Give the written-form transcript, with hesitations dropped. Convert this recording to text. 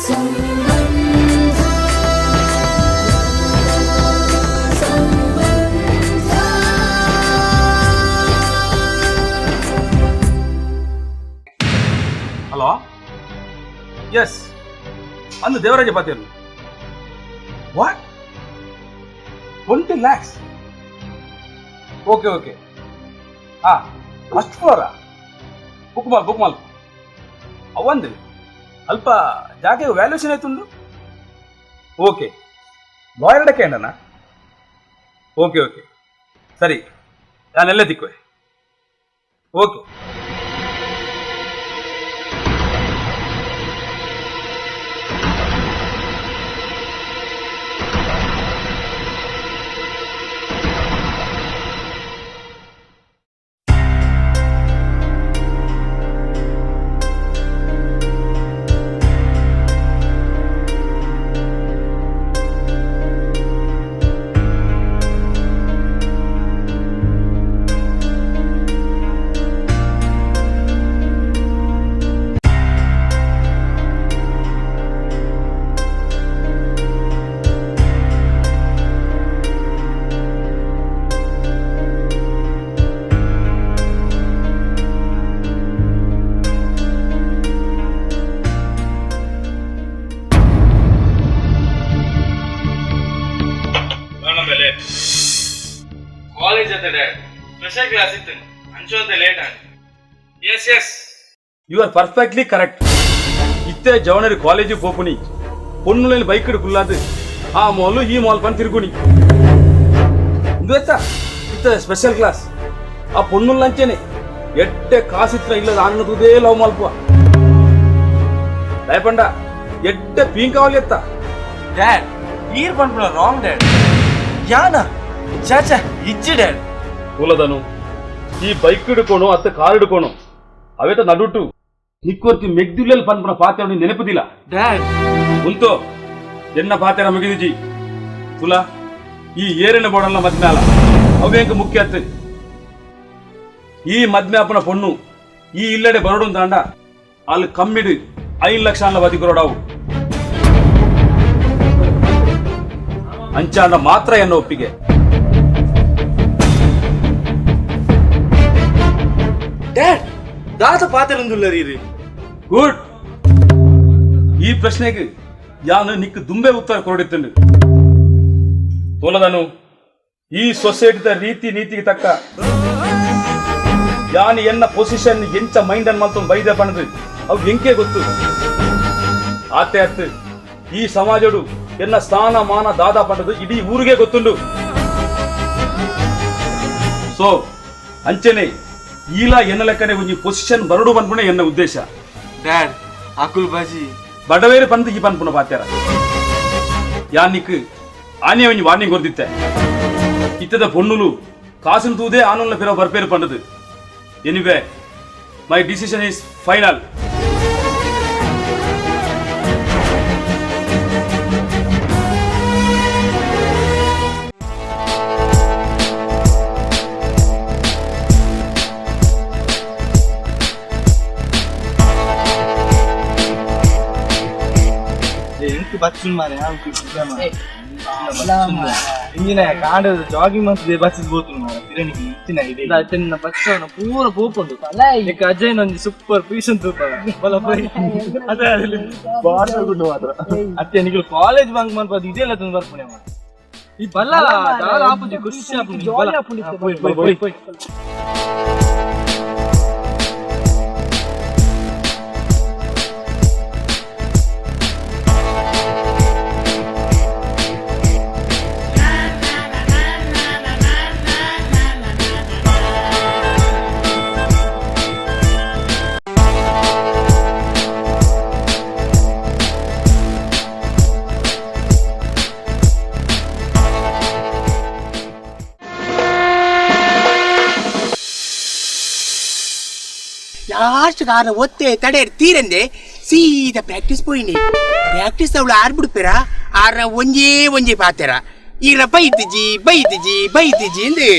Hello S ಅಂದು ದೇವರಾಜ ಪಾತೇರು. What, 20 lakhs? Okay okay. ಹಾ, ಫಸ್ಟ್ ಫ್ಲೋರಾ? ಬುಕ್ ಮಾಲ್, ಬುಕ್ ಮಾಲ್. ಅವಂದು ಅಲ್ಪ ಜಾಗೆ ವ್ಯಾಲ್ಯೂಷನ್ ಆಯ್ತುಂಡು. ಓಕೆ, ಲಾಯರ್ ಕೇಂಡನ. ಓಕೆ ಓಕೆ, ಸರಿ, ನಾನೆಲ್ಲ ತಿಕ್ಕುವೆ. ಓಕೆ. ಕಾಲೇಜ್ ಅತ್ತ dad, special class ಇತ್ತು, ಅಂಚು ಲೇಟ್ ಆಂಡ್. Yes yes, you are perfectly correct. ಇತ್ತೆ ಜವನರಿ ಕಾಲೇಜಿಗೆ ಪೋಪುನಿ, ಪೊಣ್ಣುలని ಬೈಕ್ ಕುಲ್ಲಾದು ಆ ಮಾಲು ಈ ಮಾಲ್ ಪನ್ ತಿರುಗುನಿ. ಇಂದು ಇತ್ತ ಸ್ಪೆಷಲ್ ಕ್ಲಾಸ್. ಆ ಪೊಣ್ಣುಲ್ಲಂಚೆನೆ ಎಡ್ಡೆ ಕಾಸಿತ್ರ ಇಲ್ಲದ ಅನ್ನದುದೇ ಲವ್ ಮಲ್ಪುವ. ದಯಪಂಡ ಎಡ್ಡೆ ಪೀಂಕಾವಲಿ ಎತ್ತ. ಡ್ಯಾಡ್, ಈರ್ ಪನ್ಪುನ ರಾಂಗ್ ಡ್ಯಾಡ್. ಯಾನ ಚಾಚಾ ಇಜ್ಜಿ ಡ್ಯಾಡ್. ಕುಲದನು ಈ ಬೈಕ್ ಹಿಡ್ಕೊಣು ಅತ್ತ ಕಾರ್ ಹಿಡ್ಕೊಣು ಅವೇತ ನಡುಟು ನಿಕ್ಕೊರ್ತಿ ಮೆಗ್ದುಲ್ಲೆಲ್ ಪನ್ಪುನ ಪಾತೆರನು ನೆನಪುದಿಲ್ಲ. ಡ್ಯಾಡ್. ಉಂತು, ಎನ್ನ ಪಾತೆರ ಮುಗಿದಿಜಿ. ತುಲ, ಈ ಏರಿನ ಬೋಡಲ್ಲ ಮದ್ಮ್ಯಾಲ ಅವೇಂಕ ಮುಖ್ಯ ಅತ್ತು. ಈ ಮದ್ಮ್ಯಾಪನ ಪೊಣ್ಣು ಈ ಇಲ್ಲಡೆ ಬರಡು ತಾಂಡ ಅಲ್ಲಿ ಕಮ್ಮಿಡು 5 ಲಕ್ಷ ಅನ್ನ ಬದಿಕೊರಡಾವು. ಅಂಚಾಂಡ ಮಾತ್ರ ಎನ್ನ ಒಪ್ಪಿಗೆ. ಡ್ಯಾಡ್, ದಾದ ಪಾತೆರಂದುಲ್ಲರೀರಿ? ಗುಡ್. ಈ ಪ್ರಶ್ನೆಗೆ ಯಾನು ನಿಕ್ ದುಂಬೆ ಉತ್ತರ ಕೊರಡಿತ್ತಂಡು. ತೋಲದನು, ಈ ಸೊಸೈಟಿದ ರೀತಿ ನೀತಿಗೆ ತಕ್ಕ ಯಾನು ಎನ್ನ ಪೊಸಿಷನ್ ಎಂಚ ಮೈಂಡ್ ಅನ್ ಮಲ್ತೊಂದು ಬೈದೆ ಪಣದು ಅವು ಎಂಕೆ ಗೊತ್ತು. ಆತೆ ಅತ್ತು, ಈ ಸಮಾಜಡು ಎನ್ನ ಸ್ಥಾನ ಮಾನ ದಾದಾ ಪಂಡದು ಇಡೀ ಊರಿಗೆ ಗೊತ್ತುಂಡು. ಸೊ ಅಂಚನೆ ಈಲ ಎನ್ನ ಲೆಕ್ಕನೆ ಒಂಜಿ ಪೊಸಿಷನ್ ಬರಡು ಪನ್ಪುನೆ ಎನ್ನ ಉದ್ದೇಶ. ಡ್ಯಾಡ್, ಅಕುಲ್ ಬಾಜಿ ಬಡವೇರು ಪಂದು ಈ ಪನ್ಪುನ ಪಾತ್ಯಾರ. ಯಾನಿಕ್ ಆನೆ ಒಂಜಿ ವಾರ್ನಿಂಗ್ ಕೊರ್ದಿತ್ತೆ. ಇತ್ತದ ಪೊಣ್ಣುಲು ಕಾಸಿನ ತೂದೇ ಆನುಲ್ಲ ಪಿರ ಬರ್ಪೇರು ಪಂಡದು. Anyway, my decision is final. ಎಂಕ್ ಬಚ್ಚುನ್ ಮಾರೆ. ಇಂಜಿನ ಕಾಂಡ ಜಾಗಿಂಗ್ ಮಂತ್ ಬಚ್ಚಿದ್ ಬೋತು ಮಾರೆ, ತಿರಣಿಗೆ ಇಂಚಿನ ಇದೆ. ತಿನ್ನ ಬಚ್ಚವನ ಪೂರ ಪೋಪುಂಡು. ಇಕ್ಕ ಅಜಯ್ ಒಂಜಿ ಸೂಪರ್ ಪೀಸ್ ಅಂತ ಬಲ ಪೋಯ್. ಅದೇ ಅಲ್ಲಿ ಬಾರ್ಸಗುಂಡು ಮಾತ್ರ. ಅತ್ತೆ, ನಿಕುಲು ಕಾಲೇಜ್ ಬಂಕ್ ಮನ್ಪದು ಇದೆಲ್ಲ ತಂದು ಬರ್ಪುಣೆ ಮಾರೆ. ಈ ಬಲ್ಲ ದಾಲ ಆಪುಜಿ, ಖುಷಿ ಆಪುಂಡು ಬಲ್ಲ. ಪೋಯ್ ಪೋಯ್ ಪೋಯ್ ಪೋಯ್. ಲಾಸ್ಟ್ ಕಾರಣ ಒತ್ತೆ ತಡೆ ತೀರಂದೆ ಸೀದಾ ಪ್ರಾಕ್ಟೀಸ್ ಪೋಯಿನಿ. ಪ್ರಾಕ್ಟೀಸ್ ಅವಳು ಆರ್ ಬಿಡ್ಪೇರ, ಆರ ಒಂಜೇ ಒಂಜೇ ಪಾತೆರ, ಈರ ಬೈತಿಜಿ ಬೈತಿಜಿ ಬೈತಿಜಿ ಇಂದು.